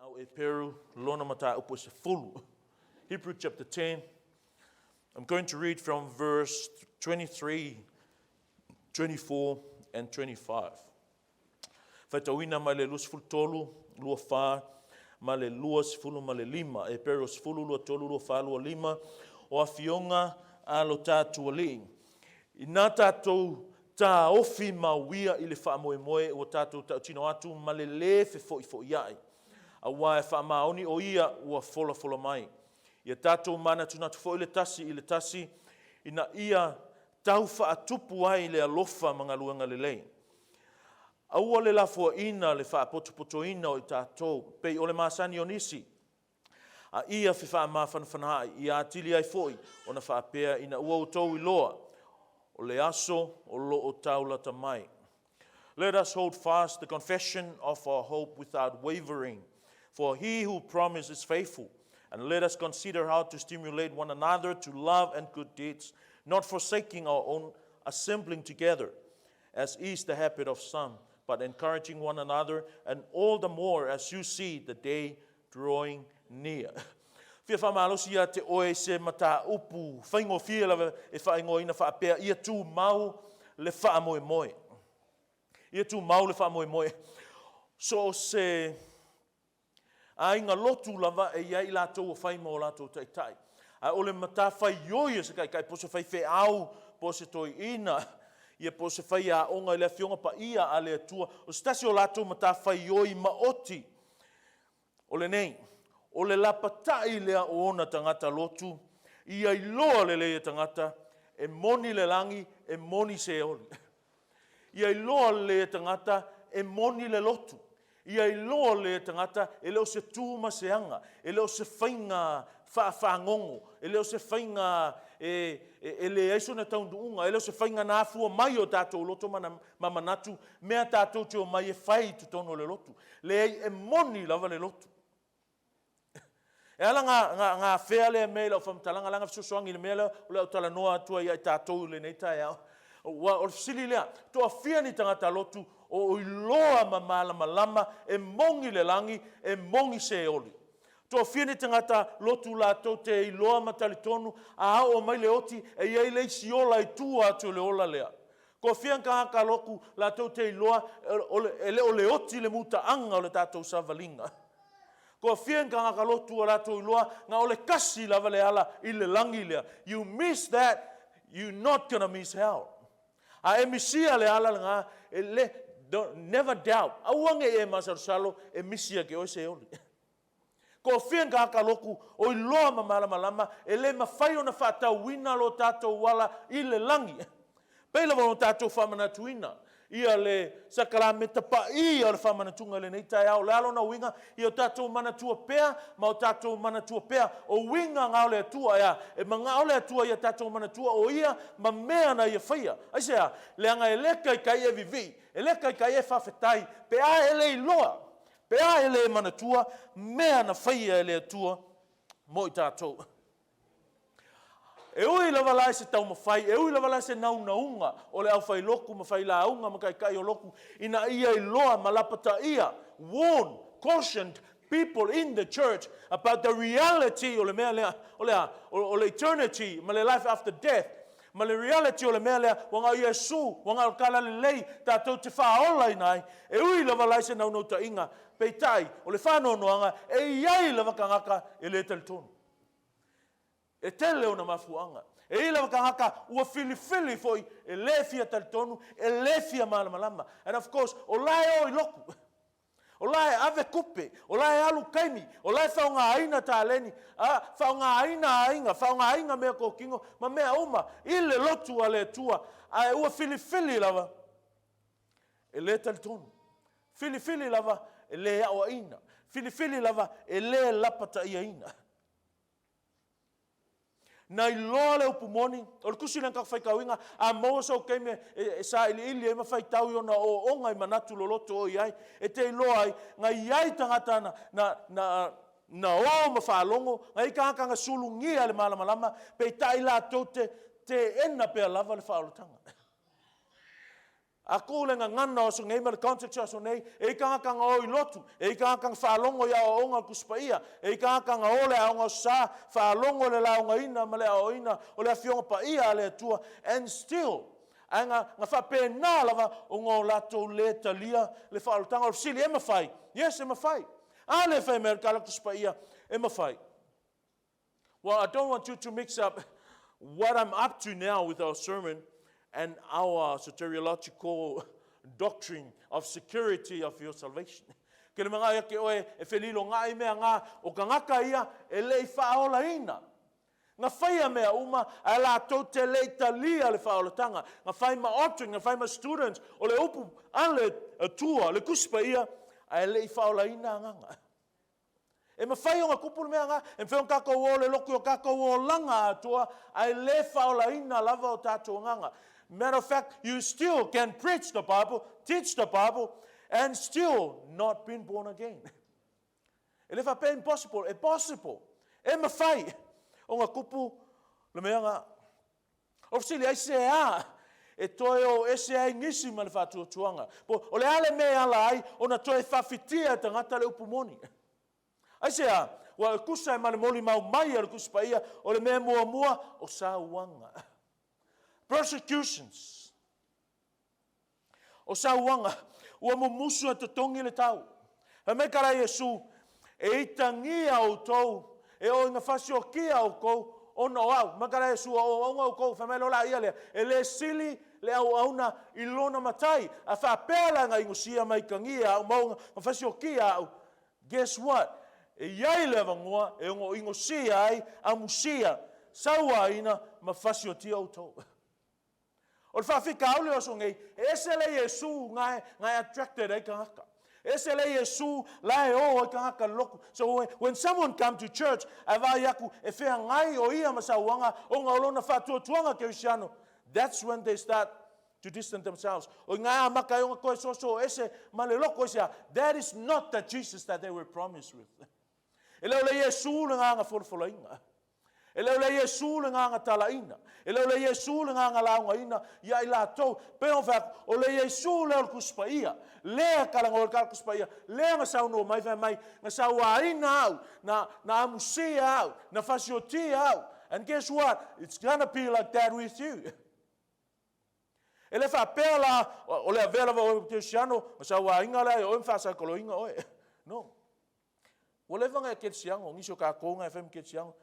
Au Eperu lona mataupu e sefulu. Hebrew chapter 10. I'm going to read from verse 23, 24 and 25. Faitauina mai le 23, 24 ma le 25. Eperu 10, 23, 24, 25. O afioga a lo tātou alii. Inā tātou tāofi mauia i le faamoemoe ua tātou tautino atu ma le lē fefo'ifo'ia'i, auā e faamaoni o ia ua folafola mai. Ia tātou manatunatu foi le tasi i le tasi ina ia tau faatupu ai le alofa ma galuega lelei. Aua le lafoaina le faapotopotoina o i tātou, pei o le masani o nisi, A ia fefaamafanafanaai ia atili ai foi ona faapea ina ua outou iloa o le aso o lo o taulata mai. Let us hold fast the confession of our hope without wavering, for he who promised is faithful. And let us consider how to stimulate one another to love and good deeds, not forsaking our own assembling together, as is the habit of some, but encouraging one another, and all the more as you see the day drawing near. Fia faamalosi ia te oe i se mataupu faigofie lava e faaigoaina faapea, Ia tumau le faamoemoe. Ia tumau le faamoemoe. So o se aiga lotu lava e i ai i latou ua fai ma o latou taitai. A o le matafaioi a se taitai po o se faifeau, po o se toeaina, ia po o se faiaoga i le Afioga Paia a le Atua, o se tasi o latou matafaioi maoti o lenei, o le lapatai lea o ona tagata lotu, ia iloa lelei e tagata, e moni le lagi, e moni Seoli. Ia iloa lelei e tagata, e moni le lotu. Ia iloa lelei e tagata, e le o se tu ma se aga, e le o se faiga faafagogo, e le o se faiga e, e, e leai sona taunuuga, e le o se faiga na afua mai o tatou loto ma, na, ma manatu, mea tatou te omai e fai i totonu o le lotu. Leai, e moni lava le lotu. E ala ngā, ngā, ngā whea lea mea i lau whamtalanga, langa fesoasoani i le mea lea o le au talanoa atu ai ia i tātou i lenei taeao. Ua, o le fesili lea, toafia ni tagata lotu o iloa ma malamalama e moni le lagi, e moni Seoli. Toafia ni tagata lotu latou te iloa ma talitonu a oo mai le oti e i ai le isi ola i tua atu o le ola lea. Toafia ni tagata lotu latou te iloa e le o le oti le mutaaga o le tatou savaliga. Toafia ni tagata lotu a latou iloa na o le kasi lava le ala i le lagi lea. You miss that, you not gonna miss hell. A e misia le ala lena, e le, don't, never doubt. Aua ne i e masalosalo e misi ia te oe Seoli. Toafia ni tagata lotu o iloa ma malamalama e le mafai ona faatauina lo tatou ala i le lagi. Pei lava ona tatou faamanatuina ia le sakalameta paia o le faamanatuga i lenei taeao, o le a lona uiga? Ia o tatou manatua pea ma o tatou manatua pea o uiga na o le Atua, e a? E manao le Atua ia tatou manatua o Ia ma mea na Ia faia. Aisea? Leaga e le taitai e vivii, e le taitai e faafetai pe a e le iloa, pe a e le manatua mea na faia e le Atua mo i tatou. E ui lava la i se taumafai, e ui lava la i se naunauga o le aufailotu ma failauga ma taitai o lotu ina ia iloa ma lapataia, warn, cautioned people in the church about the reality o le mea lea, o le a? O le eternity ma le life after death, ma le reality o le mea lea, ua na o Iesu, ua na o le Talalelei tatou te faaolaina ai. E ui lava la i se naunautaiga, peitai, o le faanoanoaga, e i ai lava tagata e le talitonu. E tele ona mafuaaga. E i ai lava tagata ua filifili foi e le fia talitonu, e le fia malamalama. And of course, o la e o i lotu. O la e ave tupe, o la e alu taimi, o la e faaaogaina taleni, a, faaaogaina aiga, faaaogaina meatotino ma mea uma i le lotu a le Atua, ae ua filifili lava e le talitonu. Filifili lava e le aoaina. Filifili lava e le lapataiaina. Na iloa le upu moni, o le tusi lea na tatou faitauina, a maua sou taimi e sailiili ai ma faitau i ona ooooga i manatu loloto o i ai, e te iloa ai, na i ai tagata na, na, na, na o ma faalogo, na i ai tagata na sulugia e le malamalama, peitai latou te teena pea lava le faaolataga. A ku le gagana o aso nei ma le context o aso nei, e i tagata na o i lotu, e i tagata na faalogo i aoaoga o le Tusi Paia, e i tagata na o le aoga o sa, faalogo i le laugaina ma le aoaoina o le Afioga Paia a le Atua, and still, ae na, na faapena lava ona o latou le talia le faaolataga. O le fesili, e mafai? Yes, e mafai. A lea e fai mai le tala Tusi Paia, e mafai. Well, I don't want you to mix up what I'm up to now with our sermon and our soteriological doctrine of security of your salvation. Ke le mangai ake oe e felilo ngai mea ngā o kangaka ia e lei whaolaina. Nga whaia mea uma a latou te lei talia le whaolatanga. Nga whai ma doctrine, nga whai ma students o le upu a le tua, le kuspa ia, a e lei whaolaina nganga. E mafai ona kupu le mea nga, e mafai ona tatou o le lotu i o tatou olaga atoa, ae le faaolaina lava o tatou agaga. Matter of fact, you still can preach the Bible, teach the Bible, and still not been born again. E le faapea impossible, e possible. E mafai ona kupu le mea nga. O fesili, aisea e toe o ese ai nisi ma le faatuatuaga? Po o le a le mea e ala ai ona toe faawhitia e tagata le upu moni? Aisea? Ua e tusa e ma le molimau mai a le Tusi Paia, o le mea muamua, o sauaga. Persecutions. O sauaga, ua mumusu e totogi le tau. Fai mai ka la Iesu, e itagia outou, e oo ina fasiokia outou, ona o au. Mai ka la Iesu, o auauna outou, fai mai loa laia lea, e le sili le auauna i lona matai. A faapea la na inosia ma itagia au ma ona fasiokia au, guess what? E iai le avanoa e ono inosia ai, amusia, sauaina ma fasiotia outou. O le faafitauli o aso nei, e ese le Iesu na e, na e attracted ai tagata. E ese le Iesu la e o ai tagata le lotu. So when, when someone come to church, ae vaai aku e feagai o ia ma sauaga ona o lona faatuatuaga kerisiano, that's when they start to distance themselves. O i amata ai ona toe soso ese ma le loko i sea. That is not the Jesus that they were promised with. E le o le Iesu le nganga folafolaina. E le o le Iesu le gagana talaina. E le o le Iesu le gagana laugaina ia i latou. Pei ona fai atu, o le Iesu lea o le Tusi Paia, lea kalagoa le Tusi Paia, lea na saunoa mai fai mai, na sauaina au, na, na amusia au, na fasiotia au. And guess what? It's gonna be like that with you. E le faapea la, o le avea lava o kerisiano, na sauaina lea e oe ma faasaikoloina oe. No. Ua leva ona e kerisiano, nisi o tatou na e fai ma kerisiano,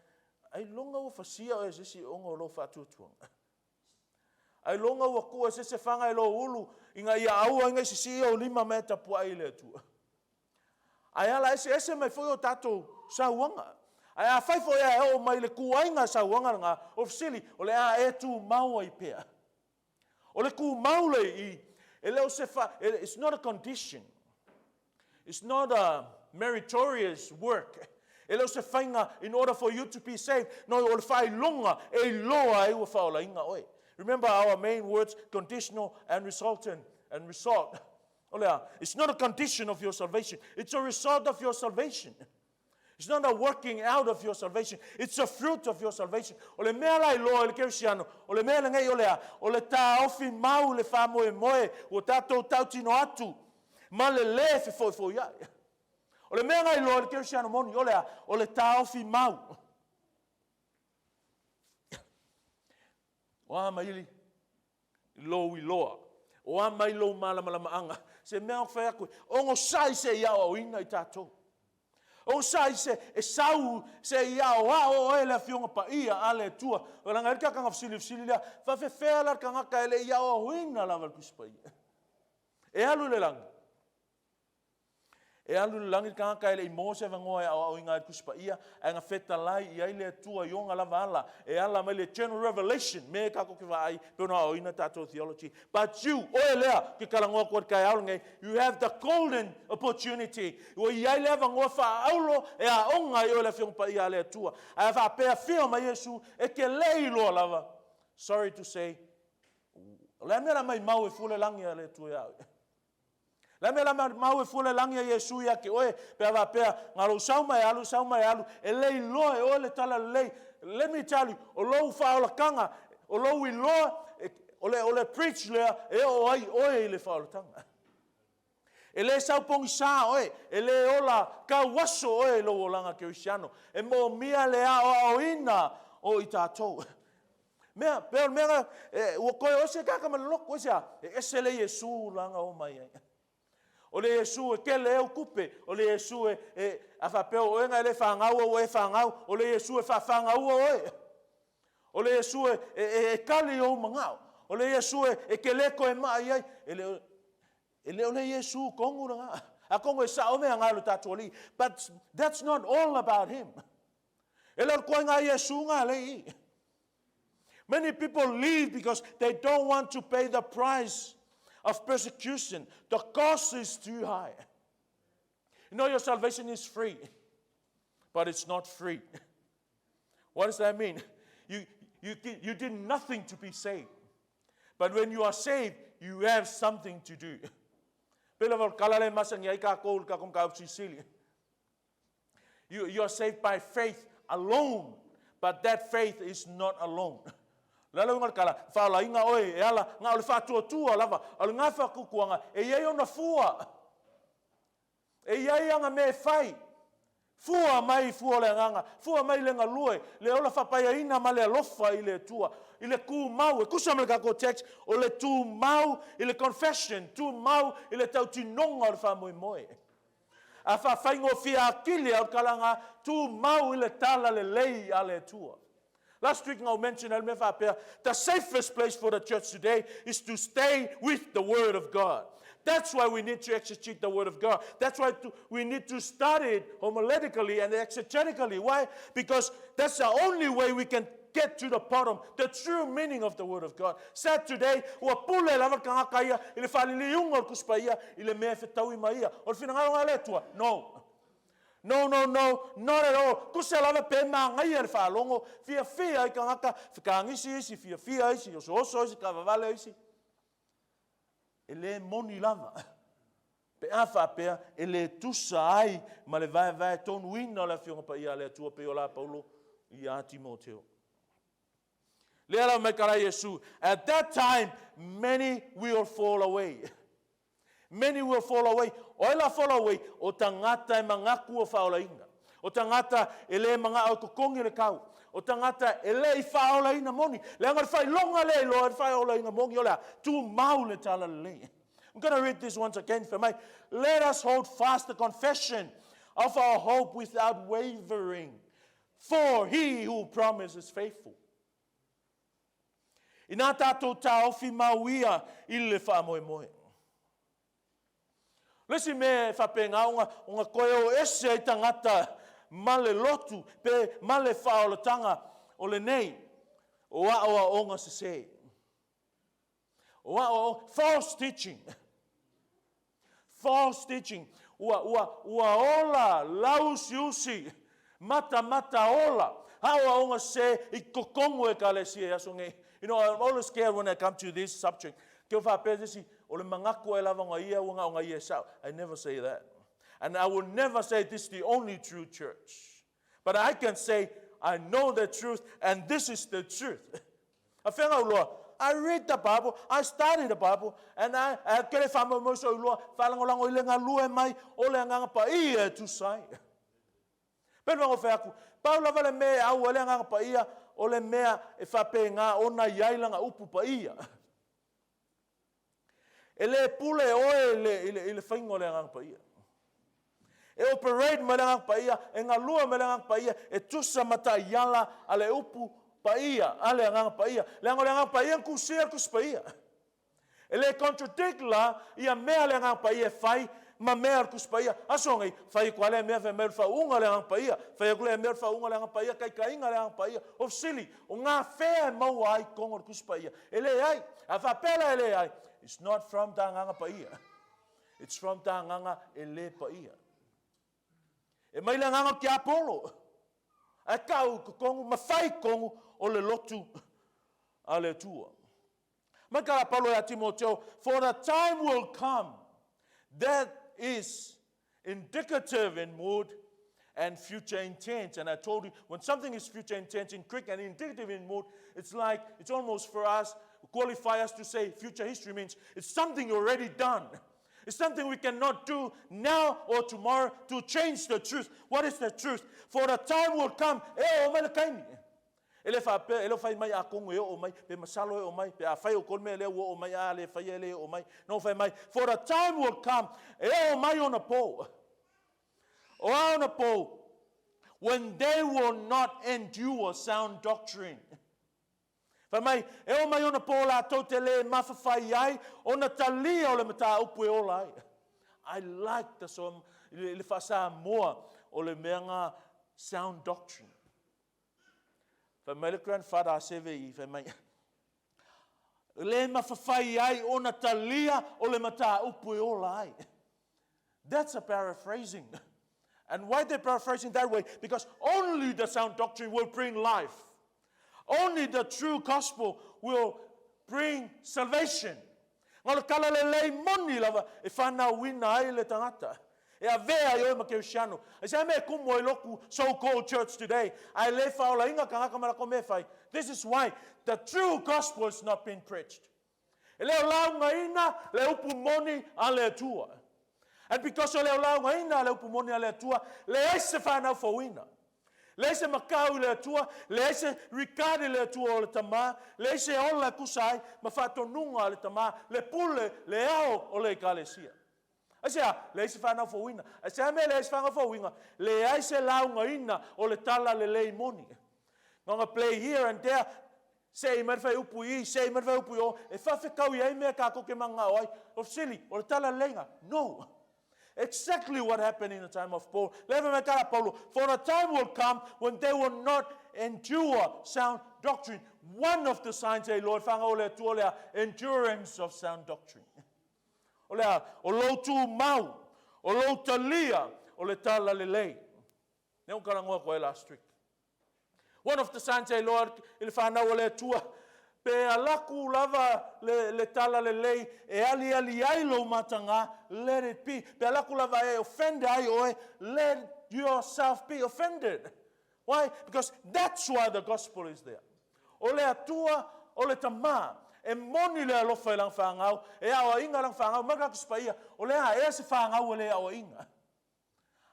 ailoga ua fasia oe e se isi ona o lou faatuatuaga. Ailoga ua tuu e se isi e faga i lou ulu ina ia aua ai ne i sisii ou lima ma e tapuai i le Atua. Ae ala eseese mai foi o tatou sauaga. Ae afai foi ae oo mai i le tuaiga sauaga lena, o le fesili, o le a e tumau ai pea? O le tumau le i, e le o se fa, it's not a condition. It's not a meritorious work. E le o se faiga in order for you to be saved. No, o le faailoga e iloa ai ua faaolaina oe. Remember our main words, conditional and resultant and result. O le a? It's not a condition of your salvation. It's a result of your salvation. It's not a working out of your salvation. It's a fruit of your salvation. O le mea la iloa i le kerisiano, o le mea lenei o le a? O le taofi mau le faamoemoe ua tatou tautino atu ma le lē fefoifoiai. O le mea la iloa i le kerisiano moni o le a? O le taofi mau. O a maili? Lou iloa. O a mai lou malamalamaaga? Se mea ou te fai atu, onosai se i aoaoina i tatou. Onosai se e sau se i aoao oe le Afioga Paia a le Atua. Leaga e le tagata na fesilifesili lea, faafefea la le tagata e le i aoaoina lava le Tusi Paia? E alu i le lagi. E alu i le lagi le tagata e le i maua se avanoa e aoaoina ai le Tusi Paia, ae na fetalai i ai le Atua i ona lava ala, e ala mai le general revelation, me tatou te vaai pei ona aoaoina tatou theology. But you, oe lea, ke talanoa atu ai i le taeao lenei, you have the golden opportunity. Ua i ai le avanoa faaauro e aoga ai oe le Afioga Paia a le Atua. Ae a faapea afio mai Iesu, e te le iloa lava. Sorry to say, o le a mea la maimau e fua le lagi a le Atua ia oe? Le a mea la maumau e fua le lagi a Iesu ia te oe, pe a faapea, na lou sau ma e alu, sau ma e alu, e le iloa e oe le talalelei. Let me tell you, o lou faaolataga, o lou iloa, O le, o le bridge lea e oo ai oe i le faaolataga. E le sau pogisā oe, e le ola tauaso oe i lou olaga kerisiano. E moomia le aoaoina o i tatou. Mea, pei o le mea na, e, ua toe o ese le tagata ma le lotu, aisea? E ese le Iesu la na omai ai. O le Iesu e tele ai au tupe, o le Iesu e, e a faapea o oe na e le fanau ua e fanau, o le Iesu e faafanaua oe. O le Iesu e, e, e, e tali ou manao. O le Iesu e, e te le toe maa i ai. E le, e le o le Iesu tonu lena. Atonu e sa'o mea na i lo tatou Alii. But that's not all about him. E le o le ituaiga Iesu na lea i i. Many people leave because they don't want to pay the price of persecution. The cost is too high. You know your salvation is free, but it's not free. What does that mean? You, you, you did nothing to be saved. But when you are saved, you have something to do. Pei lava o le tala lea e masani ai tatou i le tatou mataupu silisili. You, you are saved by faith alone, but that faith is not alone. O le a le uiga o le tala, faaolaina oe e ala, na o le faatuatua lava, a o le gafa tuatuaga, e i ai ona fua. E i ai ana mea e fai. Fua mai i fua o le agaga, fua mai i le galue, le ola faapaiaina ma le alofa i le Atua, i le tumau, e tusa ma le tatou text, o le tumau i le confession, tumau i le tautinoga o le faamoemoe. A faafaigofie atili au tala tumau i le tala lelei a le Atua. Last week na ou mention ai le mea faapea, the safest place for the church today is to stay with the word of God. That's why we need to exegete the word of God. That's why to, we need to study it homiletically and exegetically. Why? Because that's the only way we can get to the bottom, the true meaning of the word of God. Sad today, ua pule lava le tagata ia i le faaliliuga o le Tusi Paia i le mea e fetaui ma ia. O le finagalo lena o le Atua? No. No, no, no, not at all. Tusa lava pe manaia le faalogo, fiafia ai tagata, fetagisi isi, fiafia isi, osooso isi, taavavale isi. E le moni lava. Pe a faapea, e le tusa ai ma le vaevae tonuina o le Afioga Paia a le Atua pei o la Paulo iā Timoteo. Lea lava mai kala Iesu, at that time, many will fall away. Many will fall away. O ai la fall away? O tagata e manatu ua faaolaina. O tagata e le manao e totogi le tau. O tagata e le i faaolaina moni. Leaga o le faailoga lea iloa le faaolaina moni o le a? Tumau le talalelei. I'm going to read this once again for my. Let us hold fast the confession of our hope without wavering. For he who promises is faithful. Inā tātou taofi mau ia i le faamoemoe. O le isi mea e faapena ona, ona toe o ese ai tagata ma le lotu pe ma le faaolataga o lenei, o aoaoga sese. O aoaoga, false teaching. False teaching. Ua, ua, ua ola lauusiusi, matamata ola, aoaoga sese i totonu o Ekalesia i aso nei. You know, I'm always scared when I come to this subject. Ke o faapea se isi, o le manatu ai lava ona ia ua na o na ia e sao. I never say that. And I will never say this is the only true church. But I can say, I know the truth and this is the truth. A fea na ou iloa? I read the Bible, I study the Bible, and I, I kele faamoemoe so'u iloa, faalagolago i le galue mai o le Agaga Paia e tusa ai. Pei ona fai atu, pau lava le mea e au ai le Agaga Paia, o le mea e faapena ona i ai lana upu paia. E le pule oe i le, i le, i le faiga o le Agaga Paia. E operate mai le Agaga Paia, e galue mai le Agaga Paia, e tusa ma taiala a le upu paia, a le Agaga Paia. Leaga o le Agaga Paia na tusia le Tusi Paia. E le contradict la ia mea a le Agaga Paia e fai ma mea a le Tusi Paia. Aso nei, fai atu lava lea mea fai mai o le faauuga o le Agaga Paia, fai atu lea mea o le faauuga o le Agaga Paia, taitaiga a le Agaga Paia. O fesili, o gafea e maua ai totonu o le Tusi Paia? E leai. A faapea la e leai, it's not from ta Agaga Paia. It's from ta agaga e le paia. E mai le agaga o le tiapolo, ae tau i totonu ma fai i totonu o le lotu a le Atua. Mai ka Paulo ia Timoteo, for the time will come that is indicative in mood and future intent. And I told you, when something is future intent in Greek and indicative in mood, it's like, it's almost for us, qualify us to say future history means it's something already done. It's something we cannot do now or tomorrow to change the truth. What is the truth? For the time will come, e oo mai le taimi. E le faapea, e le o fai mai atonu e oo mai, pe masalo e oo mai, pe afai o le mea lea ua oo mai, a le faia e le oo mai. No, fai mai, for the time will come, e oo mai ona po. O a ona po, when they will not endure sound doctrine. Fai mai, e oo mai ona po latou te le mafafai ai, ona talia o le mataupu e ola ai. I like the song, le faa-Samoa o le mea nga sound doctrine. Fai mai le grandfather a Seve i, fai mai, le mafafai ai ona talia o le mataupu e ola ai. That's a paraphrasing. And why they're paraphrasing that way? Because only the sound doctrine will bring life. Only the true gospel will bring salvation. Nga le kala le lei moni lava e whanauina ai le tangata. E avea ai oe ma kerisiano. Ai sa me kumu ai loku so-called church today. Ai le whaola inga kangaka marako me whai. This is why the true gospel is not being preached. E leo launga ina le upu moni a le Atua. And because o leo launga ina le upu moni a le Atua, le ai se whanau fauina. Le se makau i le Atua, le ai se regard i le Atua o le tamā, le ai se ola e kusa ai, ma whaatonunga a le tamā, le pule, le ao o le ekalesia. Ai se a, le ai se whanau fauina. Ai se a mea le ai se whanau fauina, le ai se launga ina o le tala le lei moni. Nganga play here and there, se i mai whai upu i, se i mai whai upu i o, e whawhekau i ai mea ka koke manga o ai, o sili, o le tala lenga. No. Exactly what happened in the time of Paul. Leva mai kala Paulo, for the time will come when they will not endure sound doctrine. One of the signs, hey Lord, whanga o le atua lea, endurance of sound doctrine. O lea, o lou tū mau, o lou talia, o le tala lelei. Ne o karangoa koe last week. One of the signs, hey Lord, i le whanau o le atua, pe alaku lava le tala lelei, e ali ali ai lou matanga, let it be. Pe alaku lava e offend ai oe, let yourself be offended. Why? Because that's why the gospel is there. O le atua, o le tamā, e moni le alofa i lang whangau, e awa inga lang whangau, maka kuspa o le a e se whangau e le awa inga.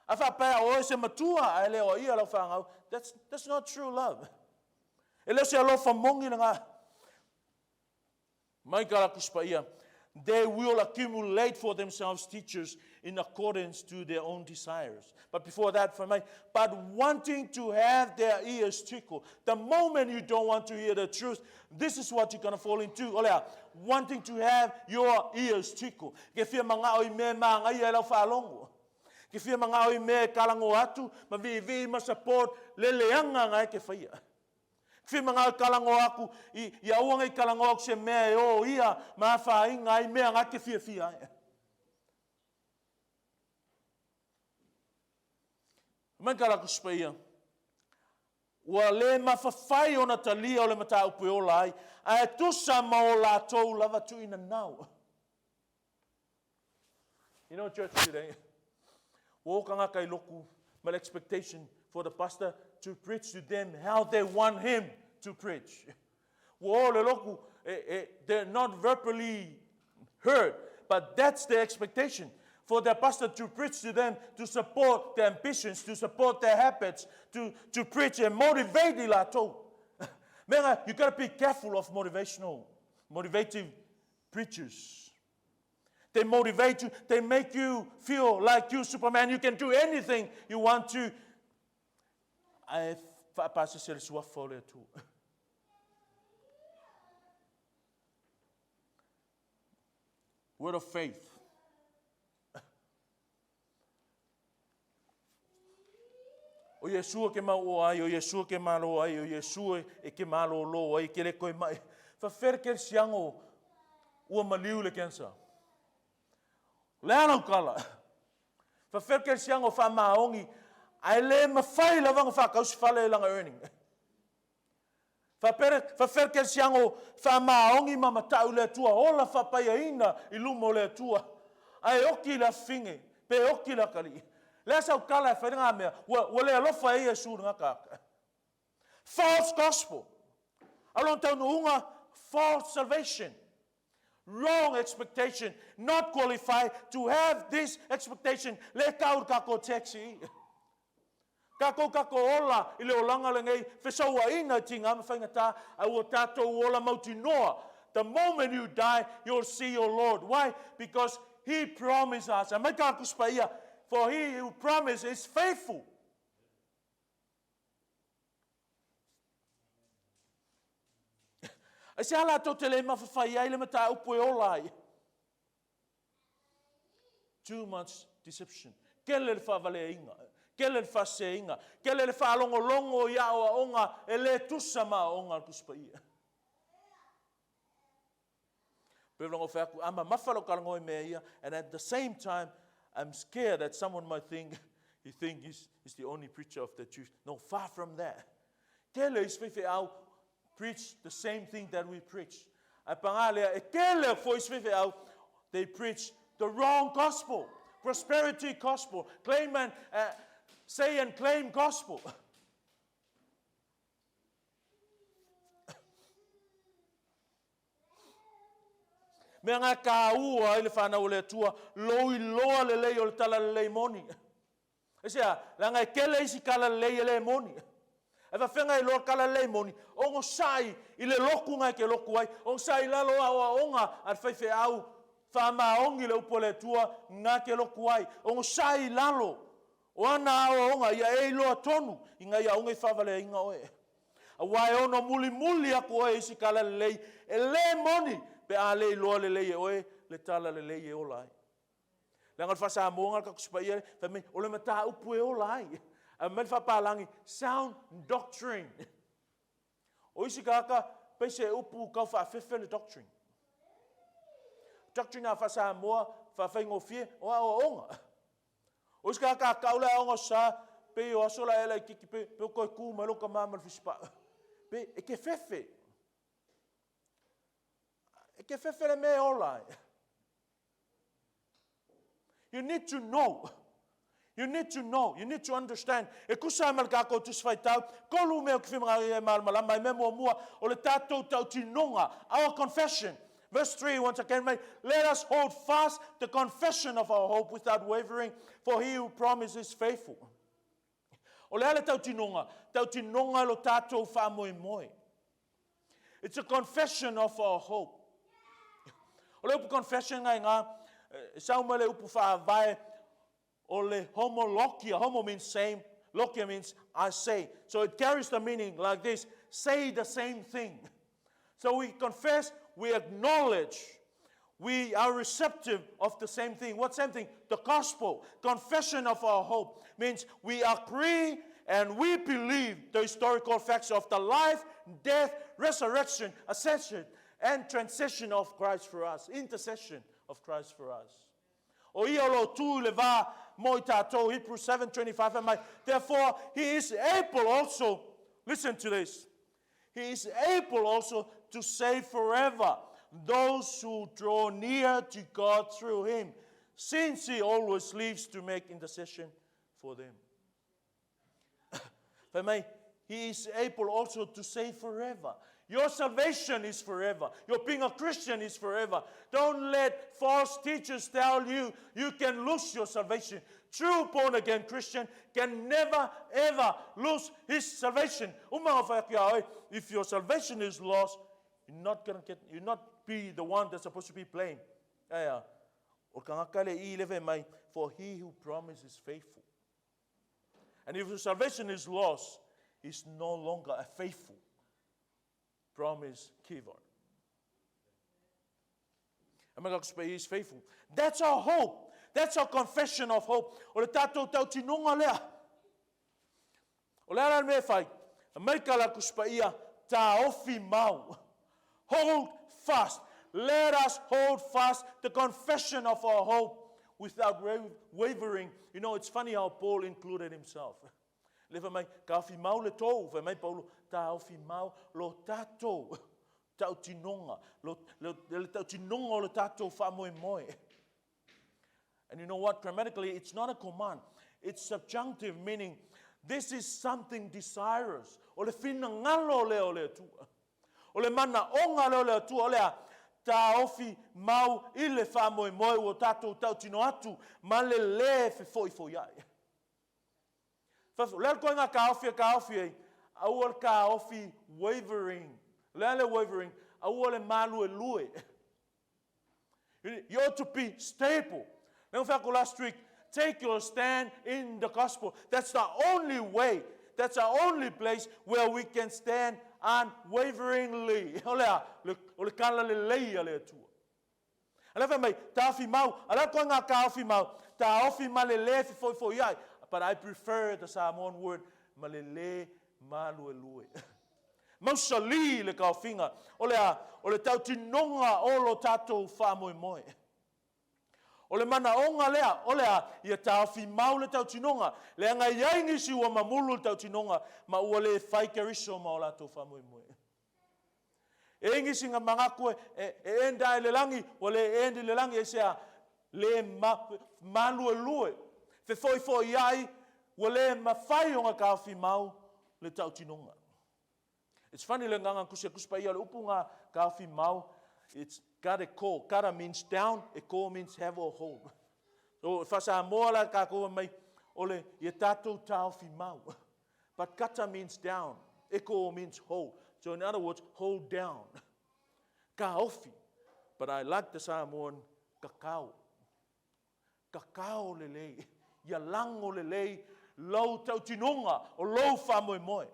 A whapea o se matua a le o ia lau whangau, that's not true love. E leo se alofa mongi na ngā. Mai ka la kuspa ia, they will accumulate for themselves teachers in accordance to their own desires. But before that, for me, but wanting to have their ears tickled. The moment you don't want to hear the truth, this is what you're going to fall into. Olea, wanting to have your ears tickled. Ke fia manga o i me manga ia e lau whaalongo. Ke fia manga o i me kalango atu, ma vi vi ma support le leanga ngai ke whaia. Ke fia manga o kalango aku, i auanga i kalango aku se mea e o ia, ma whainga i mea ngai ke fia fia ai. Mai ka la kuspa ia. Ua le mafafai ona talia o le mataupu e ola ai, ae tusa ma o latou lava tuuina nau. You know, church today, ua o kangaka i loku ma le expectation for the pastor to preach to them how they want him to preach. Ua o le loku, they're not verbally heard, but that's their expectation. For their pastor to preach to them, to support their ambitions, to support their habits, to preach and motivate i latou. Menga, you got to be careful of motivative preachers. They motivate you. They make you feel like you, Superman. You can do anything you want to. Ai whaapasa se le suafa o le Atua. Word of faith. O Iesua ke mau o ai, o Iesua ke malo ai, o Iesua e ke malo lo ai, ke le koe mai. Whawhere ke siango ua maliu le cancer. Le ana ukala. Whawhere ke siango wha maongi, ai le mawhai lawanga whakausi whale langa earning. Whawhere ke siango wha maongi ma matau le atua, ola whapaia ina i lumo le atua. Ai oki la finge, pe oki la kali. Le sa ukala e whainga mea, ua le alofa e Iesu ngā kaka. False gospel. Alon tau no unga, False salvation. Wrong expectation. Not qualified to have this expectation. Le kau kako taxi. Kākou kākou ola i le olaga lenei, fesauaiga i tigā ma faigata, a ua tatou ola mautinoa. The moment you die, you'll see your Lord. Why? Because He promised us. Aumai ka Tusi Paia, For he who promised is faithful. Aisea latou te le mafafai ai le mataupu e ola ai? Too much deception. Tele le faavaleaina, tele le faaseseina, tele le faalogologo i aoaoga e le tusa ma aoaoga a le Tusi Paia. Pei ona ou fai atu, a mamafa lou talanoa i mea ia, and at the same time, I'm scared that someone might think, he think he's, he's the only preacher of the truth. No, far from that. Tele isi faifeau preach the same thing that we preach. Ae pagā lea, e tele foi isi faifeau, they preach the wrong gospel, prosperity gospel, claim and, say and claim gospel. Mea ngā kāua ai le whānau o le Atua, lou iloa lelei o le talalelei moni. Aisea? Leaga e tele isi talalelei e le moni. Ae faafefea e iloa le talalelei moni? Onosai i le lotu na e te lotu ai, onosai i lalo o aoaoga a le faifeau faamaoni le upu a le Atua na te lotu ai, onosai i lalo o ana aoaoga ia e iloa tonu ina ia aua ne i faavaleaina oe. Aua e ono mulimuli aku oe i isi talalelei e le moni pe a le iloa lelei e oe le talalelei e ola ai. Leaga o le faa-Samoa na le tatou Tusi Paia lea, fai mai, o le mataupu e ola ai. Ae fai mai le faapalagi, sound doctrine. O isi tagata, pei se upu tau faafefe le doctrine. Doctrine a faa-Samoa, faafaigofie, o aoaoga. O isi tagata a tau le aoga o sa, pei o aso la e laitiiti, pei, pei o toe tu mai lou tama ma le fisipaa. Pei e te fefe. E te fefe le mea e ola ai. You need to know. You need to know. You need to understand. E tusa ai ma le tatou Tusi Faitau, tolu mea ou te fia e malamalama ai. Mea muamua, o le tatou tautinoga, our confession. Verse 3, once again, may, let us hold fast the confession of our hope without wavering, for he who promised is faithful. O le a le tautinoga? Tautinoga lo tatou faamoemoe. It's a confession of our hope. O le upu confession ngai ngā, e sau mai le upu faavae o le homologia. Homo means same, logia means I say. So it carries the meaning like this, say the same thing. So we confess, we acknowledge, we are receptive of the same thing. What same thing? The gospel. Confession of our hope means we agree and we believe the historical facts of the life, death, resurrection, ascension, and transition of Christ for us. Intercession of Christ for us. O ia o lo o tu i le va mo i tatou, Hebrews 7:25 fai mai, Therefore he is able also, listen to this, he is able also to save forever those who draw near to God through him, since he always lives to make intercession for them. Fai mai, he is able also to save forever. Your salvation is forever. Your being a Christian is forever. Don't let false teachers tell you you can lose your salvation. True born again Christian can never ever lose his salvation. Uma o whai ake If your salvation is lost, you're not gonna get, you're not be the one that's supposed to be blamed. Aia, o kangaka le i leve mai, for he who promises is faithful. And if your salvation is lost, he's no longer a faithful promise giver. He is faithful. That's our hope. That's our confession of hope. O le tatou tautinoga lea. O le ala le mea e fai, mai ka la Tusi Paia, taofi mau. Hold fast. Let us hold fast the confession of our hope without wavering. You know, it's funny how Paul included himself. Le fai mai, taofi mau le tou, fai mai Paulo, taofi mau lo tatou tautinoga, lo, lo, le tautinoga o le tatou faamoemoe. And you know what? Grammatically, it's not a command. It's subjunctive, meaning this is something desirous. O le finagalo lea o le Atua. O le manaoga lea o le Atua, o le a? Taofi mau i le faamoemoe ua tatou tautino atu ma le lē fefoifoia'i. O le a le ituaiga taofi e taofi ai? Aua le taofi wavering. O le a le wavering? Aua le maluelue. You ought to be stable. Lea na fai atu last week, take your stand in the gospel. That's the only way, that's the only place where we can stand unwaveringly. O le a? O le tala lelei a le Atua. A lea fai mai, taofi mau. A le a le ituaiga taofi mau? Taofi ma le lē fefoifoia'i. But I prefer the Samoan word, ma le lē maluelue. Mausali le taofiga. O le a? O le tautinoga o lo tatou faamoemoe. O le manaoga lea, o le a? Ia taofi mau le tautinoga, leaga e i ai nisi ua mamulu le tautinoga ma ua le fai Keriso ma o latou faamoemoe. E i ai nisi na manatu e end ae i le lagi, ua le end i le lagi, aisea? Le maluelue, fefoifoiai, ua le mafai ona taofi mau le tautinoga. It's funny le agaga tusi a Tusi Paia, o le upu na taofi mau, it's kata ko. Kata means down, e ko means have or hold. So, faa-Samoa la tatou mai, o le ia tatou taofi mau. But kata means down, eko means hold. So in other words, hold down. Taofi. But I like the Samoan kakao. Kakao lelei, ia lago lelei lou tautinoga o lou faamoemoe.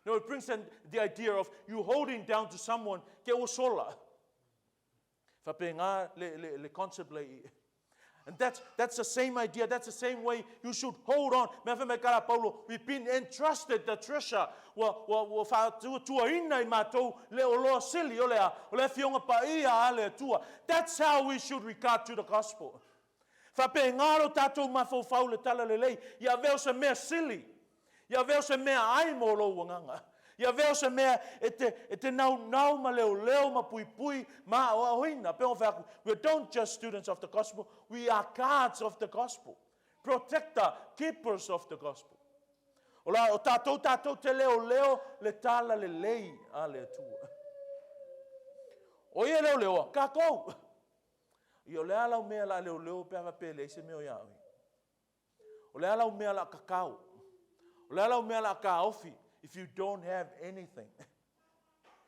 No, it brings in the idea of you holding down to someone ke ua sola. Faapena le concept le i. And that's the same idea, that's the same way you should hold on. Mea fai mai kala Paulo, we've been entrusted the treasure. Ua faatuatuaina i matou le oloa sili, o le a, o le Afioga Paia a le Atua. That's how we should regard to the gospel. Faapena lo tatou mafaufau le tala lelei, ia avea o se mea sili, ia avea o se mea ai mo lou agaga, ia avea o se mea e te naunau ma leoleo ma puipui ma aoaoina. Pe ona fai atu, we don't just students of the gospel, we are guards of the gospel, protector, keepers of the gospel. O la, o tatou tatou te leoleo le tala lelei a le Atua. O ia leoleoa, tatou. Ia o le a lau mea la leoleo pe a faapea e leai se mea o ia oe. O le a lau mea la kakao. O le a lau mea la taofi if you don't have anything.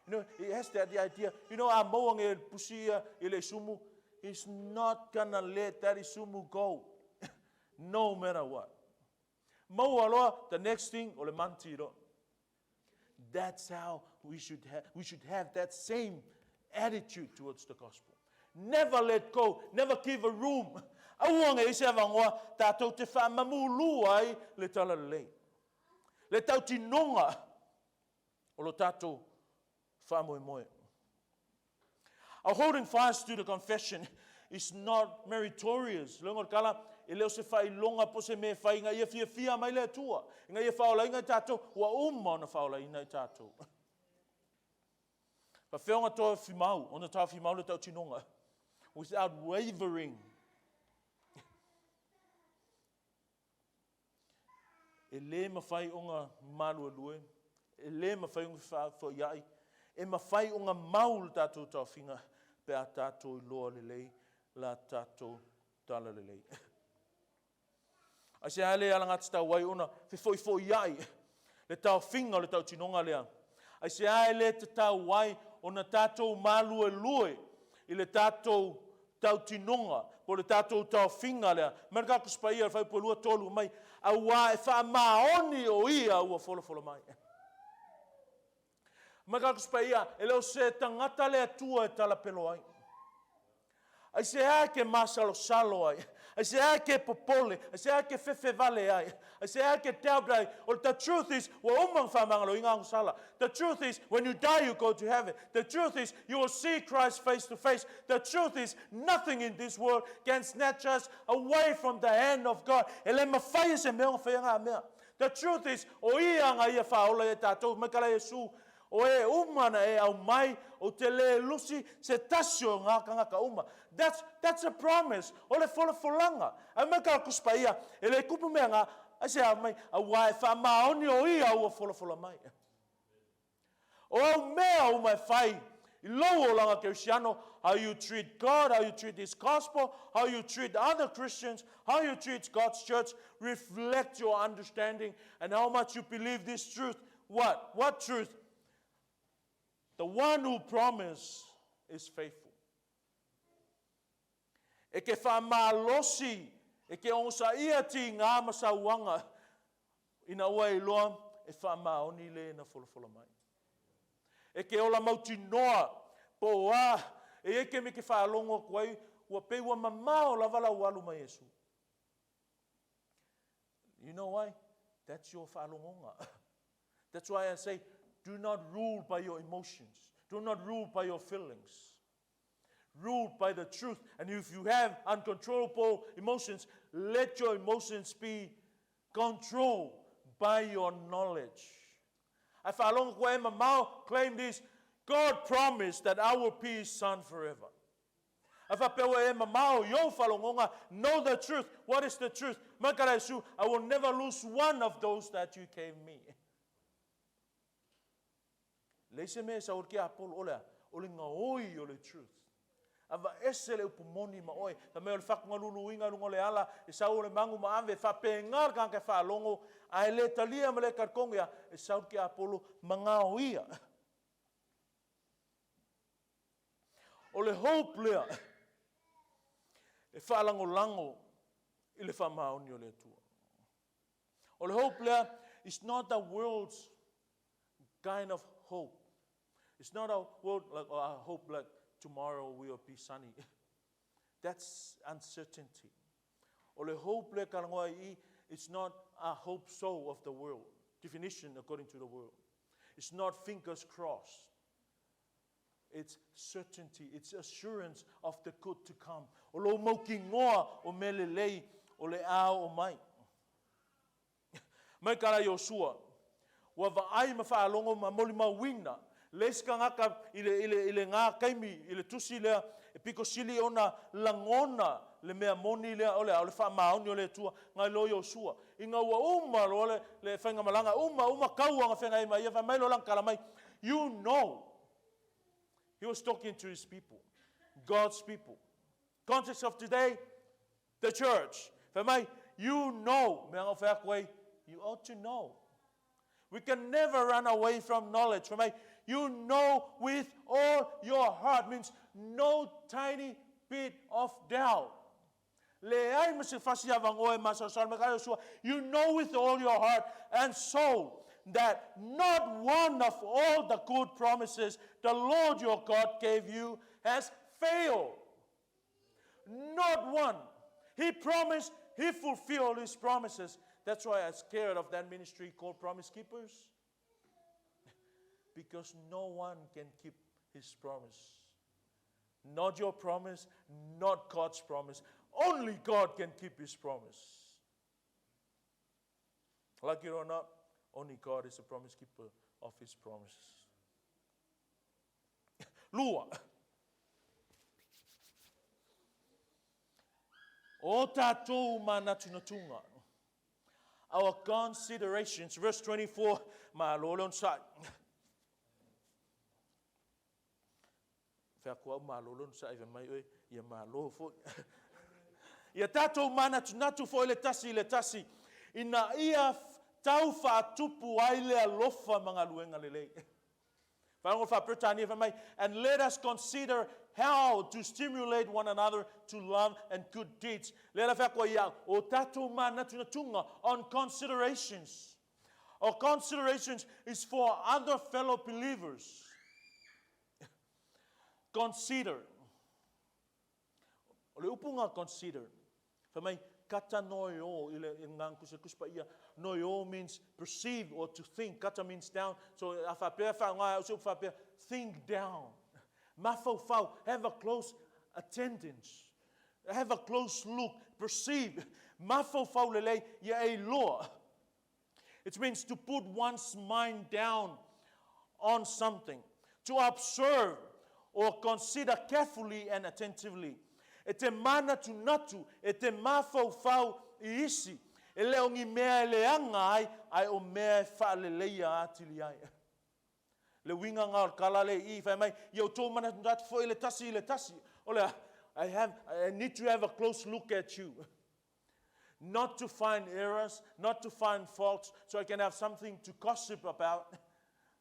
You know, it has that the idea, you know, a maua nge pusi ia i le isumu, he's not gonna let that isumu go, no matter what. Maua loa, the next thing, o le manti loa. That's how we should have that same attitude towards the gospel. Never let go, never give a room. Aua nge i se avanoa, tatou te faamamulu ai le tala lelei. Le tautinoga o lo tatou faamoemoe. Our holding fast to the confession is not meritorious. Logo o le tala, e le o se faailoga po se mea e fai ina ia fiafia mai le Atua, ina ia faaolaina i tatou, ua uma ona faaolaina i tatou. Faapefea ona taofi mau, ona taofi mau le tautinoga, without wavering. E lē mafai ona maluelue, e lē mafai ona fefaafouiai, e mafai ona mau le tatou taofiga pe a tatou iloa lelei la tatou tala lelei. Aisea le alagatatau ai ona fefoifoiai le taofiga o le tautinoga lea? Aisea e le tatau ai ona tatou maluelue i le tatou tautinoga po o le tatou taofiga lea? Mai le Tusi Paia o le Fuaiupu 23 mai, auā e faamaoni o ia ua folafola mai. Mai le Tusi Paia, e le o se tagata le Atua e talapelo ai. Aisea e ke masalosalo ai? Aisea e ke popole? Aisea e ke fefevale ai? Aisea e ke doubt ai? Well, the truth is, ua uma ona faamagaloina ona sala. The truth is, when you die, you go to heaven. The truth is, you will see Christ face to face. The truth is, nothing in this world can snatch us away from the hand of God. E le mafai e se mea ona faia ngā mea. The truth is, o ia nga ia whaola e tātou, mai kala Iesu, o e uma na e au mai, o te le lusi, se tasi o ngā kangaka uma. That's a promise. O le folafolanga. Ai mai kala Tusi Paia, e le kupu mea ngā, ai se au mai, auā e faamaoni o ia ua folafola mai. O au mea uma e fai i lou olaga kerisiano, how you treat God, how you treat His gospel, how you treat other Christians, how you treat God's church, reflect your understanding and how much you believe this truth. What? What truth? The one who promised is faithful. E ke faamalosi, e ke ogosaia tigā ma sauaga, ina ua e iloa e faamaoni le na folafola mai. E ke ola mautinoa, po o a, e i ai taimi e ke faalogo atu ai, ua pei ua mamao lava lau alu ma Iesu. You know why? That's your faalogoga. That's why I say, do not rule by your emotions. Do not rule by your feelings. Rule by the truth. And if you have uncontrollable emotions, let your emotions be controlled by your knowledge. Ae faalogo koe e mamao, claim this, God promised that I will be his son forever. Ae faapea ua e mamao i ou faalogoga, know the truth. What is the truth? Mai ka Iesu, I will never lose one of those that you gave me. Leai se mea e sau ai le tiapolo, o le a? O le gaoi o le truth. Aveese le upu moni ma oe. Fai mai o le fatugaluluina i luga o le ala, e sau o le magu ma ave, e faapena le tagata e faalogo, ae le talia ma le talitonu ia, e sau le tiapolo ma gaoia. O le hope lea e faalagolago i le faamaoni o le Atua. O le hope lea, it's not the world's kind of hope. It's not a world like, oh, I hope like tomorrow will be sunny. That's uncertainty. O le hope lea talanoa ai i, it's not a hope so of the world, definition according to the world. It's not fingers crossed. It's certainty, it's assurance of the good to come. O lou mautinoa o mea lelei o le a oo mai. Mai ka la Iosua, ua vaai ma faalogo ma molimauina le isi tagata i le, i le, i lena taimi, i le tusi lea, e pito sili ona lagona le mea moni lea, o le a? O le faamaoni o le Atua, nai lo Iosua. Ina ua uma loa le, le faigamalaga, uma, uma taua na feagai ma ia, fai mai loa lana tala mai, You know. He was talking to his people, God's people. Context of today, the church. Fai mai, you know, mea na fai atu ai, you ought to know. We can never run away from knowledge. Fai mai, you know with all your heart means no tiny bit of doubt. Leai ma se fasi avanoa e masalosalo mai ka Iosua, you know with all your heart and soul that not one of all the good promises the Lord your God gave you has failed. Not one. He promised, He fulfilled His promises. That's why I'm scared of that ministry called Promise Keepers. Because no one can keep his promise. Not your promise, not God's promise. Only God can keep his promise. Like it or not, only God is a promise keeper of his promises. Lua. O tātou mānatunatuga. Our considerations. Verse 24, malo le onosai. Fai atu au malo le onosai, fai mai oe, ia malo foi. Ia tātou mānatunatu foi le tasi i le tasi, ina ia tau faatupu ai le alofa ma galuega lelei. Faalogo faa-Peretania fai mai, And let us consider how to stimulate one another to love and good deeds. Lea la fai atu ai au, o tatou manatunatuga on considerations. Our considerations is for other fellow believers. Consider. O le upu nga consider, fai mai, kata noio, i le nga kusa kusi paia, noio means perceive or to think, kata means down, so a faapea faaaoga e au se upu faapea, think down, mafaufau, have a close attendance, have a close look, perceive, mafaufau lelei, ia e iloa. It means to put one's mind down on something, to observe or consider carefully and attentively. E te mānatunatu, e te mafaufau i isi, e le o ni mea e leaga ai, ae o mea e faaleleia atili ai. Le uiga nga o le tala le i fai mai, ia outou manatunatu foi le tasi i le tasi. O le a, I have, I need to have a close look at you. Not to find errors, not to find faults, so I can have something to gossip about,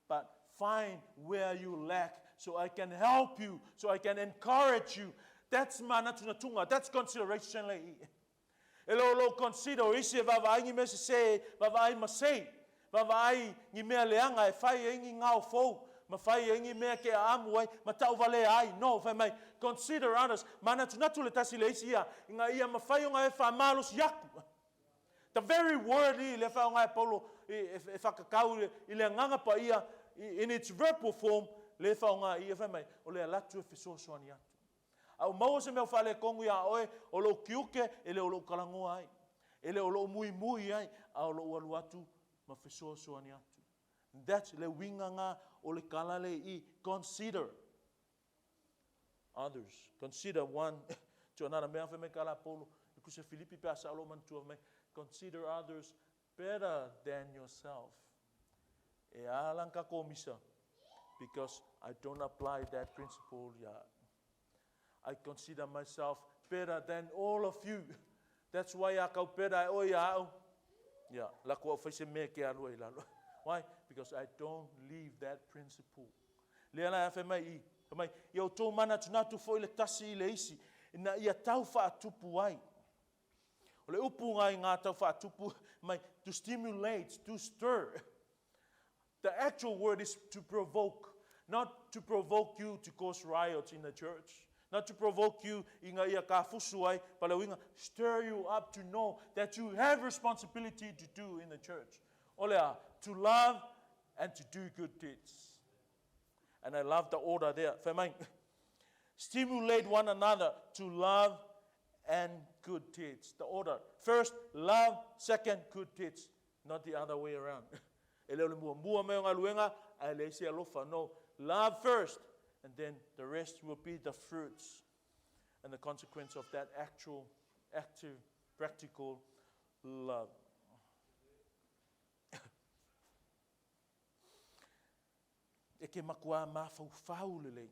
but find where you lack so I can help you, so I can encourage you. That's manatunatuga, that's consideration le i. E le o lou consider o isi e vaavaai ni mea sese, vaavaai ma sei, vaavaai ni mea leaga e fai ai ni gao fou, ma fai ai ni mea ke aamu ai, ma tauvalea ai. No, fai mai, consider others, manatunatu le tasi le isi ia, ina ia mafai ona e faamalosi aku. The very word i le faaaoga e Paulo e whakakau i le agaga paia in its verbal form, le faaaoga i e fai mai, o le alatu e fesoasoani atu. A ua maua se mea o faaletonu iā oe, o lou tiute e le o lou talanoa ai, e le o lou muimui ai, a o lou alu atu ma fesoasoani atu. That's le uiga na o le tala le i consider others. Consider one to another. Mea fai mai ka la Paulo, i kusa Filipi pe a sa o lou manatua mai, consider others better than yourself. E ala ka komisa, because I don't apply that principle yet. I consider myself better than all of you. That's why a kau pera e oi au. Yeah, la ko au se me ke alu ai lalo. Why? Because I don't leave that principle. Lea la fai mai i, fai mai, ia o tō manatunatu foi le tasi i le isi, ina ia tau whaatupu ai. O le upu ngai ngā tau whaatupu mai, to stimulate, to stir. The actual word is to provoke, not to provoke you to cause riots in the church, not to provoke you ina ia ka fusu ai, pa le uiga, stir you up to know that you have responsibility to do in the church. O le a, to love and to do good deeds. And I love the order there. Fai mai, stimulate one another to love and good deeds. The order. First, love. Second, good deeds. Not the other way around. E le o le muamua mai o galuega, ae le isi alofa. No, love first, and then the rest will be the fruits and the consequence of that actual, active, practical love. E ke makuā mafaufau lelei.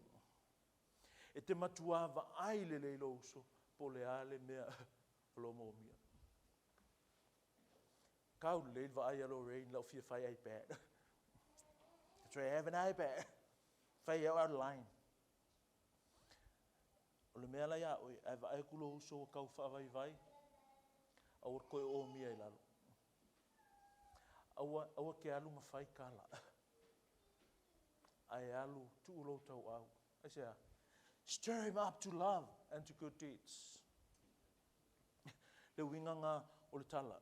E te matuā vaai lelei lou uso, po o le a le mea o lo moomia. Kau lelei le vaai a Lorraine lau fia fai iPad. That's why I have an iPad. Fai au outline. O le mea la iā oe, ae vaai atu lou uso ua tau faavaivai, aua le toe omia i lalo. Aua, aua ke alu ma fai tala. Ae alu tuu lou tauau. Aisea? Stir him up to love and to good deeds. Le uiga nga o le tala.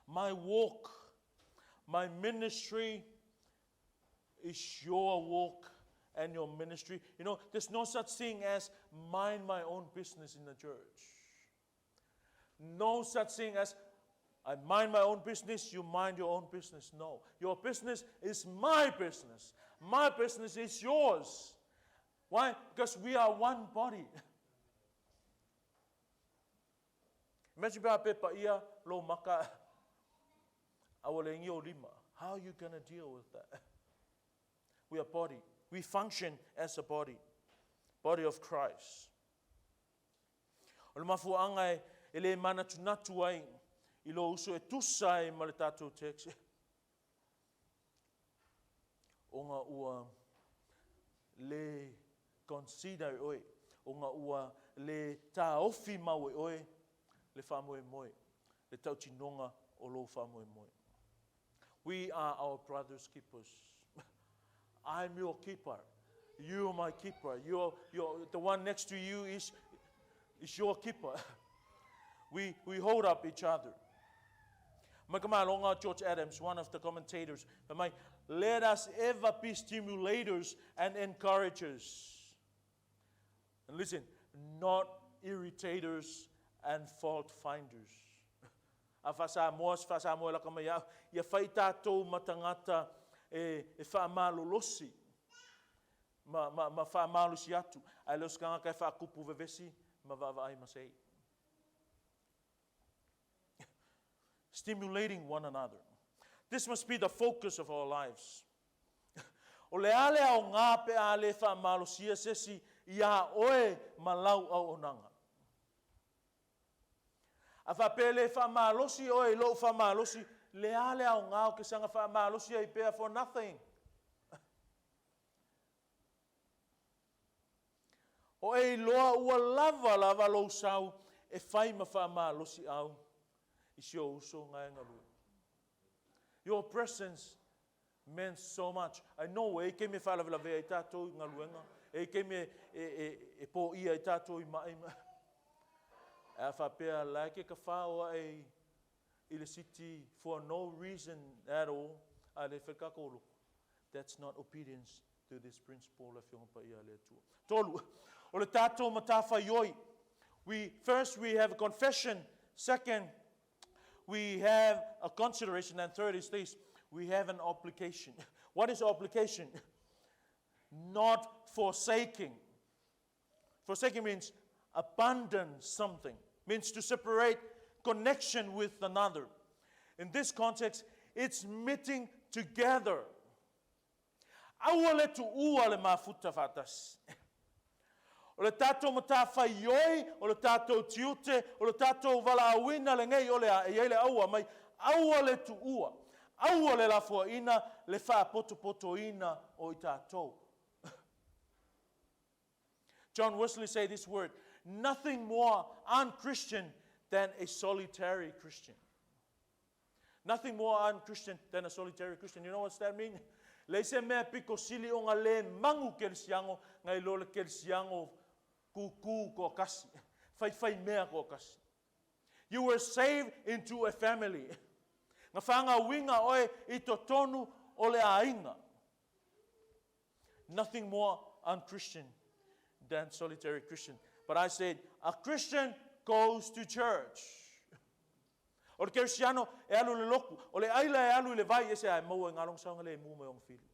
My walk, my ministry is your walk and your ministry. You know, there's no such thing as mind my own business in the church. No such thing as I mind my own business, you mind your own business. No. Your business is my business. My business is yours. Why? Because we are one body. Imagine pe a pe paia lo maka a ua le o lima. How are you going to deal with that? We are body. We function as a body. Body of Christ. O le mafuaaga e le manatunatu ai i lou uso e tusa ai ma le tatou text, ona ua le consider e oe, ona ua le taofi mau e oe le faamoemoe, le tautinoga o lou faamoemoe. We are our brother's keepers. I'm your keeper. You are my keeper. The one next to you is your keeper. We hold up each other. Mai ka malonga George Adams, one of the commentators, mai, let us ever be stimulators and encouragers. And listen, not irritators and fault finders. A faasamoa se faasamoa e laka mai au, ia fai tatou ma tagata e, e faamalolosi ma, ma, ma faamalosi atu, ae le o se tagata e faakupu vevesi ma vaavaai ma sei. Stimulating one another. This must be the focus of our lives. O le a le aoga pe a le faamalosia se isi iā oe ma lau auaunaga? A faapea e le faamalosi oe i lou faamalosi, le a le aoga o ke saga faamalosi ai pea for nothing? O e iloa ua lava lava lou sau e fai ma faamalosi'au i si ou uso nga e galue. Your presence meant so much. I know e i ai taimi e faalavelave ai tatou i galuega, e i ai taimi e, e, e, e pōia ai tatou i ma'i. Ae a faapea la e ke tafao ae i, i le city for no reason at all, a le fai le tatou lotu. That's not obedience to this principle, le Afioga Paia a le Atua. Tolu, o le tatou matafaioi. We, first we have a confession. Second, we have a consideration. And third is this, we have an obligation. What is obligation? Not forsaking. Forsaking means abandon something, means to separate connection with another. In this context, it's meeting together. Aua le tuua le mafuta faatasi. O le tatou matafaioi, o le tatou tiute, o le tatou valaauina lenei o le a e i ai le aua mai, aua le tuua, aua le lafoaiina le faapotopotoina o i tatou. John Wesley say this word, nothing more unchristian than a solitary Christian. Nothing more unchristian than a solitary Christian. You know what's that mean? Leai se mea pito sili o nga le magu kerisiano nai lo le kerisiano kūkū toatasi, faifai mea toatasi. You were saved into a family. Na whangauinga oe i totonu o le aiga. Nothing more unchristian than solitary Christian. But I said, a Christian goes to church. O le kerisiano e alu i le lotu, o le aila e alu i le vai, e se a e maua i nga saogalemu mai ona fili.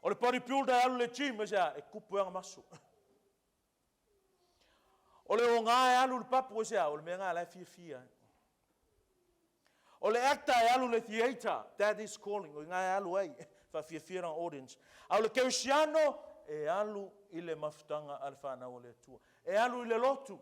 O le bodybuilder e alu i le gym, e se a e kupu e aga maso. O le oga e alu i le papu, e se a, o le mea nga la e fiafia ai. O le actor e alu i le theatre, that is calling, o i nga e alu ai, faafiafia lana audience. A o le kerisiano e alu i le mafutaga a le fanau a le Atua. E alu i le lotu.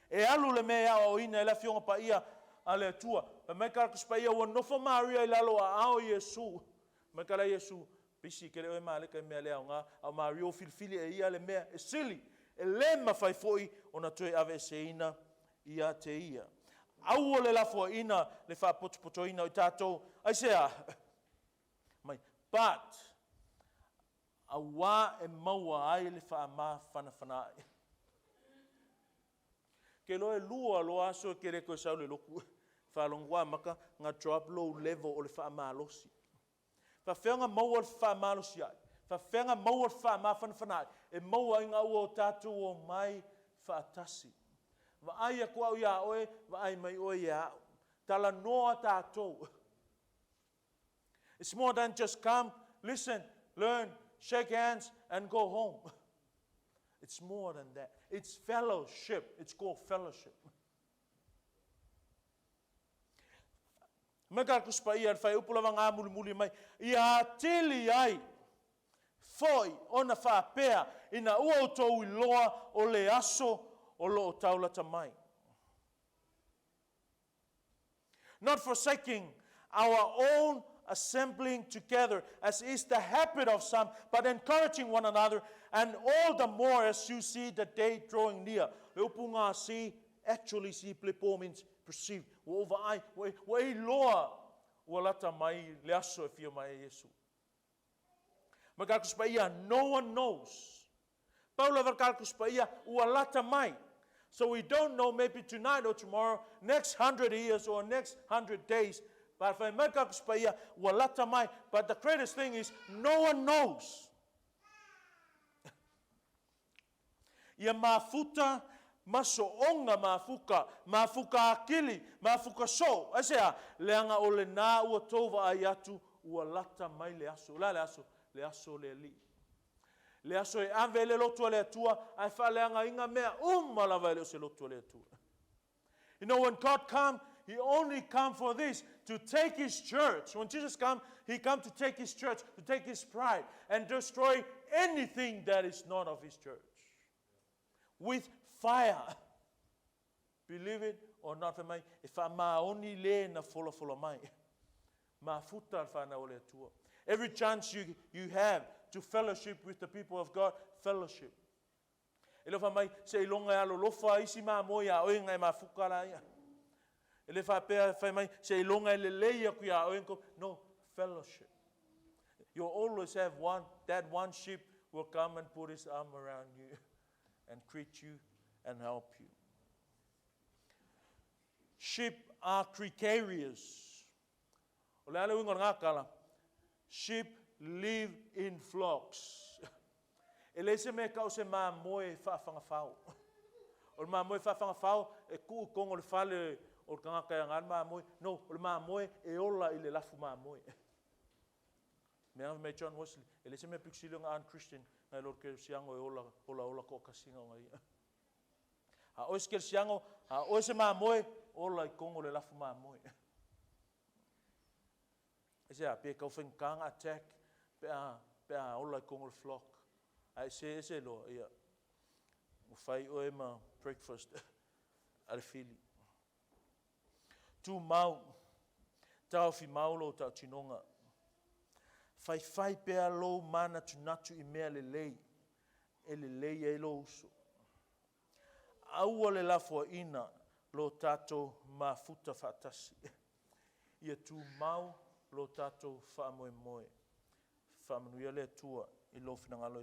E alu le mea e aoaoina e le Afioga Paia a le Atua. Fai mai ka Tusi Paia, ua nofo Maria i lalo o aao o Iesu. Fai mai ka la Iesu, Pisi ke le oe maleka i mea le aoga, a o Maria ua filifili e ia le mea e sili, e le mafai foi ona toe aveeseina ia te ia. Aua le lafoaiina le faapotopotoina o i tatou, aisea? Mai, but, Auā e maua ai le faamafanafanaai. Ke loa e lua loa aso e ke le toe sau le lotu, faalogo amata na drop lou level o le faamalosi. Faafefea ona maua le fefaamalosiai? Faafefea ona maua le fefaamalafanafanai? E maua ai ina ua o tatou omai faatasi. Vaai atu au iā oe, vaai mai oe ia au. Talanoa tatou. It's more than just come, listen, learn, shake hands and go home. It's more than that. It's fellowship. It's called fellowship. Mai ka Tusi Paia, le fuaiupu lava nga mulimuli mai, ia atili ai foi ona faapea ina ua outou iloa o le aso o lo o tau lata mai. Not forsaking our own assembling together, as is the habit of some, but encouraging one another, and all the more as you see the day drawing near. Le upu nga see, actually see blepo means perceive. Ua ou vaai, ua e iloa ua lata mai le aso e fia mai ai Iesu. Ma ka Tusi Paia, no one knows. Pau lava le ka Tusi Paia, ua lata mai. So we don't know, maybe tonight or tomorrow, next 100 years or next 100 days. But fai mai ka Tusi Paia, ua lata mai. But the greatest thing is, no one knows. Ia mafuta ma soonga mafuka, mafuka akili, mafuka soo. Aisea? Leaga o lena ua tou vaai atu, ua lata mai le aso. O le a le aso? Le aso o le Alii. Le aso e ave ai le lotu a le Atua, ae faaleagaina mea uma lava e le o se lotu a le Atua. You know, when God come, He only come for this, to take his church. When Jesus come, he come to take his church, to take his pride, and destroy anything that is not of his church. With fire. Believe it or not, fai mai, e faamaoni le na folafola mai. Mafuta le whanau o le Atua. Every chance you have to fellowship with the people of God, fellowship. E le fai mai, seiloga e alolofa isi mamoe iā oe ona e mafuta laia. E le faapea fai mai, seiloga e lelei atu iā oe. No, fellowship. You always have one, that one sheep will come and put his arm around you and greet you and help you. Sheep are gregarious. O le a le uiga o lena tala. Sheep live in flocks. E leai se mea e tau o se mamoe faafagafao. O le mamoe faafagafao e tuu i totonu o le fale o le tagata e ana le mamoe. No, o le mamoe e ola i le lafu mamoe. Mea mai John Wesley, e leai se mea pito sili ona un-Christian nai lo le kerisiano e ola ola ola toatasi na ona ia. A oe se kerisiano, a oe se mamoe, ola i totonu o le lafu mamoe. E se a pe tau faigata ona attack pe a ola i totonu o le flock. A e se ese loa, ia, ua fai oe ma breakfast a le fili. Tumau, taofi mau lou tautinoga. Faifai pea lou manatunatu i mea lelei, e lelei ai lou uso. Aua le lafoaiina lo tatou mafuta faatasi. Ia tumau lo tatou faamoemoe. Faamanuia le Atua i lou finagalo.